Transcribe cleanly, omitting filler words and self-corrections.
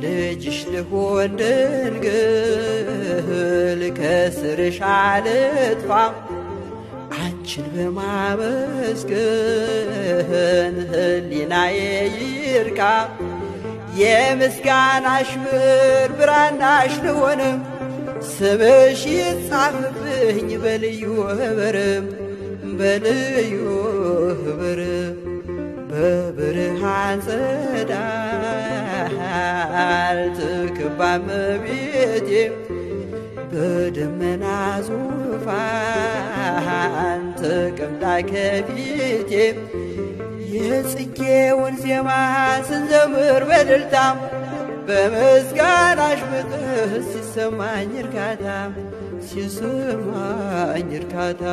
ልጅሽ ልሁን ድንግል ከስርሽ አልጥፋ፣ አንቺን በማመስገን ህሊናዬ ይርካ። የምስጋናሽ ብር ብራናሽ ልሆንም፣ ስምሽ ይጻፍብኝ በልዩ ህብርም በልዩ ህብር። በብርሃን ጸዳል ትክባ እመቤቴ፣ በደመና ዙፋን ተቀምጣ ከፊቴ፣ የጽጌውን ዜማ ስንዘምር በእልልታ፣ በምስጋናሽ ፍቅር ሲሰማኝ እርካታ፣ ሲሰማኝ እርካታ።